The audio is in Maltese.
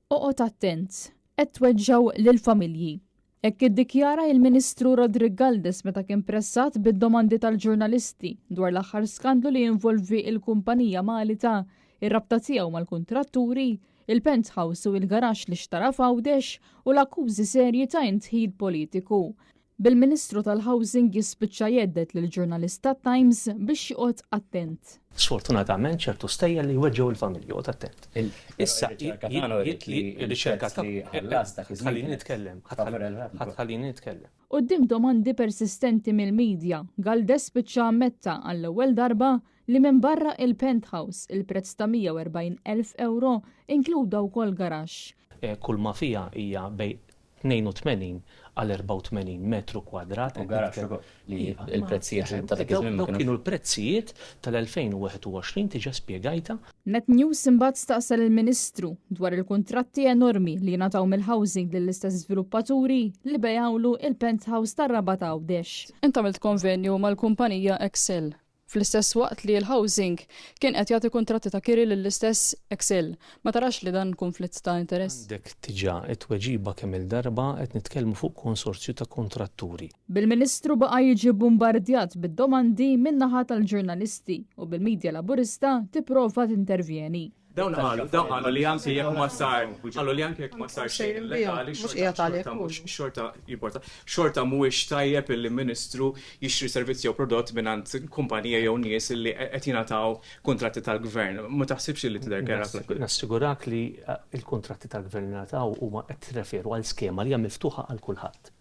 Oqgħod attent, qed tweġġgħu lill-familji. Hekk iddikjara il-Ministru Roderick Galdes meta kien pressat bid-domandi tal-ġurnalisti dwar l-aħħar skandlu li jinvolvi il-kumpanija Malita, ir-rabta tiegħu mal-kuntratturi, il-penthouse u il-garaxx li xtara f'Għawdex u l-akkużi serji ta' indħil politiku. Bil-Ministru tal-Housing jispiċċa jhedded lill-ġurnalist tat-Times biex joqgħod attent. Sfortunatament ċertu stejjer li jweġġgħu il-familji, oqgħod attent. Issa, il-riċerka ta' ħallini nitkellem, ħallini nitkellem. Quddiem domandi persistenti mill-medja, Galdes spiċċa ammetta għall-ewwel darba li minbarra il-penthouse, il-prezz ta' 140,000 euro inkluda wkoll garaxx. Kull ma fiha hija bejn 82 għal 84 metru kwadrat. U garaxx ukoll li il-prezzijiet ta' dak iż-żmien ma kienu l-prezzijiet tal-2021 diġà spjegajtha. Net News imbagħad staqsa lill-Ministru dwar il-kuntratti enormi li jingħataw mill-housing lill-istess żviluppaturi li bejgħulu il-penthouse tar-Rabat Għawdex. Int għamilt konvenju mal-kumpanija Excel fl-istess waqt li l-housing kien qed jagħti kuntratti ta' kiri lill-istess Excel. Ma tarax li dan kunflitt ta' interess? Għandek diġà t-tweġiba kemm-il darba qed nitkellmu fuq konsorzju ta' kuntratturi. Bil-Ministru baqa' jiġi bbumbardjat bid-domandi min-naħa tal-ġurnalisti u bil-media Laburista tipprova tintervjeni. Dawn qalu, dawn qalu li anke jekk ma sar, qalu li anke jekk ma sar xejn illegali, xorta mhux xorta jimporta, xorta mhuwiex tajjeb illi Ministru jixtri servizz jew prodott mingħand kumpanija jew nies illi qed jingħataw kuntratti tal-Gvern. Ma taħsibx illi tidher kerha fl-. Nassigurak li l-kuntratti tal-Gvern li ngħataw huma qed tirreferu għal skema li hija miftuħa għal kulħadd.